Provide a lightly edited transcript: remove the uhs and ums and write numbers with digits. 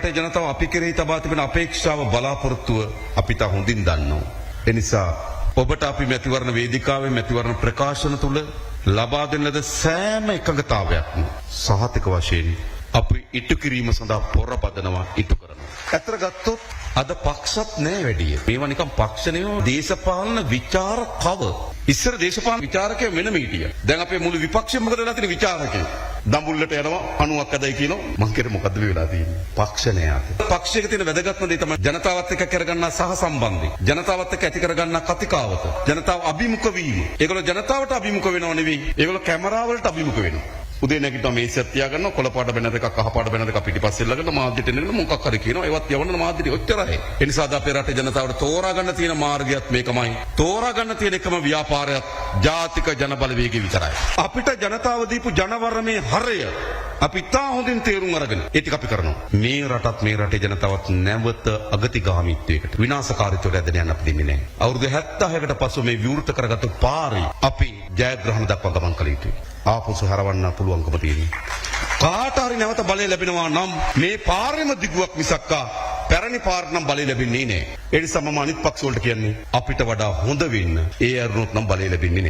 රටේ ජනතාව අපි කෙරෙහි තබා තිබෙන අපේක්ෂාව, බලාපොරොත්තුව අපි ඉතා හොඳින් දන්නවා. ඒ නිසා ඔබට අපි මැතිවරණ වේදිකාවේ, මැතිවරණ ප්‍රකාශන තුළ ලබා දෙන ලද සෑම එකඟතාවයක්ම සහතික වශයෙන් අපි ඉටු කිරීම සඳහා පොරබදනවා, ඉටු කරනවා. ඇත්තට ගත්තොත් අද පක්ෂත් නෑ වැඩිය. මේවා නිකන් පක්ෂ නෙවෙයි, දේශපාලන විචාරකව. ඉස්සර දේශපාලන විචාරකයෝ වෙනම හිටියා. දැන් අපේ මුළු විපක්ෂෙම මොකද වෙලා තියෙන්නේ? විචාරකයෝ. දඹුල්ලට යනවා, අණුවක් අදයි කියනවා. මං කියන්නේ මොකද්ද මේ වෙලා තියෙන්නේ? පක්ෂ නෑ අද. පක්ෂයක තියෙන වැදගත්ම දේ තමයි ජනතාවත් එක්ක කරගන්නා සහ සම්බන්ධය. ජනතාවත් එක්ක ඇති කරගන්නා කතිකාවත. ජනතාව අභිමුඛ වීම. ඒගොල්ලෝ ජනතාවට අභිමුඛ වෙනව නෙවෙයි. ඒගොල්ලෝ කැමරාවලට අභිමුඛ වෙනවා. උදේ නැගිටලා මේසයක් තියාගන්නවා, කොළ පාට බැනර් එකක්, කහ පාට බැනර් එකක් පිටිපස්සේ ළඟට මාධ්‍යට එනගෙන මොකක් හරි කියනවා, ඒවත් යවන්න මාධ්‍යට, ඔච්චරයි. ඒ නිසා අද අපේ රටේ ජනතාවට තෝරා ගන්න තියෙන මාර්ගයත් මේකමයි. තෝරා ගන්න තියෙන එකම ව්‍යාපාරයත් ජාතික ජන බලවේගය විතරයි. අපිට ජනතාව දීපු ජනවරමේ හරය අපි ඉතා හොඳින් තේරුම් අරගෙන ඒ ටික අපි කරනවා. මේ රටත් මේ රටේ ජනතාවත් නැවත අගතිගාමීත්වයකට, විනාශකාරීත්වයට ඇදගෙන යන්න අපි දෙන්නේ නැහැ. අවුරුදු 76කට පසු මේ විවෘත කරගත්තු පාරේ අපි ජයග්‍රහණ දක්වා ගමන් කළ යුතුයි. ආපසු හරවන්න පුළුවන්කම තියෙනවා. කාට හරි නැවත බලය ලැබෙනවා නම් මේ පාරෙම දිගුවක් මිසක්කා පැරණි පාරට නම් බලය ලැබෙන්නේ නෑ. ඒ නිසා මම අනිත් පක්ෂ වලට කියන්නේ, අපිට වඩා හොඳ වෙන්න. ඒ අරුණොත් නම් බලය ලැබෙන්නේ නෑ.